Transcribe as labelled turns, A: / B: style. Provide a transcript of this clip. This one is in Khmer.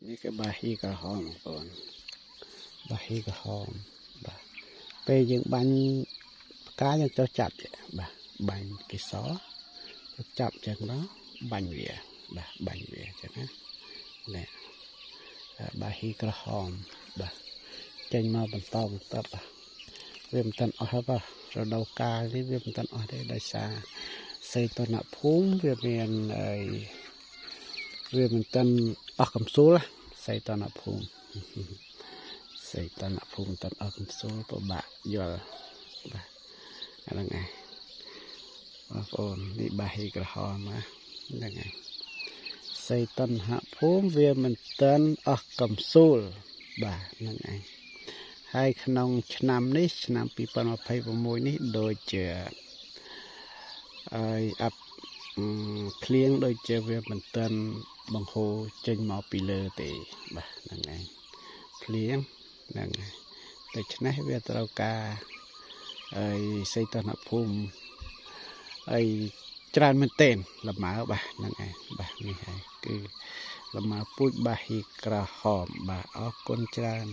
A: នេះគឺបាហ៊ីក្រហមបងប្អូនបាហ៊ីក្រហមបាទពេលយើងបាញ់ផ្កាយើងចុះចាប់បាទបាញ់កេសរចុះចាប់ចឹងមកបាញ់វាបាទបាញ់វាចឹងណានេះបាហ៊ីក្រហមបាទចេញមកបន្តបន្តបាទវាមិនទាន់អស់ហើយបាទរដូវកាលនេះវាមិនទាន់អស់ទេដោយសារសីតុណ្ហភូមិវាមានអីវាមិនទាន់អស់កំសួលសីតុណ្ហភូមិសីតុណ្ហភូមិមិនទាន់អស់កំសួលពិបាកយល់បាទអាហ្នឹងឯងបងប្អូននេះបាហ៊ីក្រហមណាហ្នឹងឯងសីតុណ្ហភូមិវាមិនទាន់អស់កំសួលបាទហ្នឹងឯងហើយក្នុងឆ្នាំនេះឆ្នាំ2026នេះដូចជាហើយអាប់ភ្លៀងដូចជាវាមិនទាន់បង្ហូរចេញមកពីលើទេបាទហ្នឹងឯងភ្លៀងហ្នឹងហើយដូច្នេះវាត្រូវការហើយសីតុណ្ហភូមិហើយច្រើនមែនទែនលម៉ើបាទហ្នឹងឯងបាទនេះហើយគឺលម៉ើពូជបាហ៊ីក្រហមបាទអរគុណច្រើន។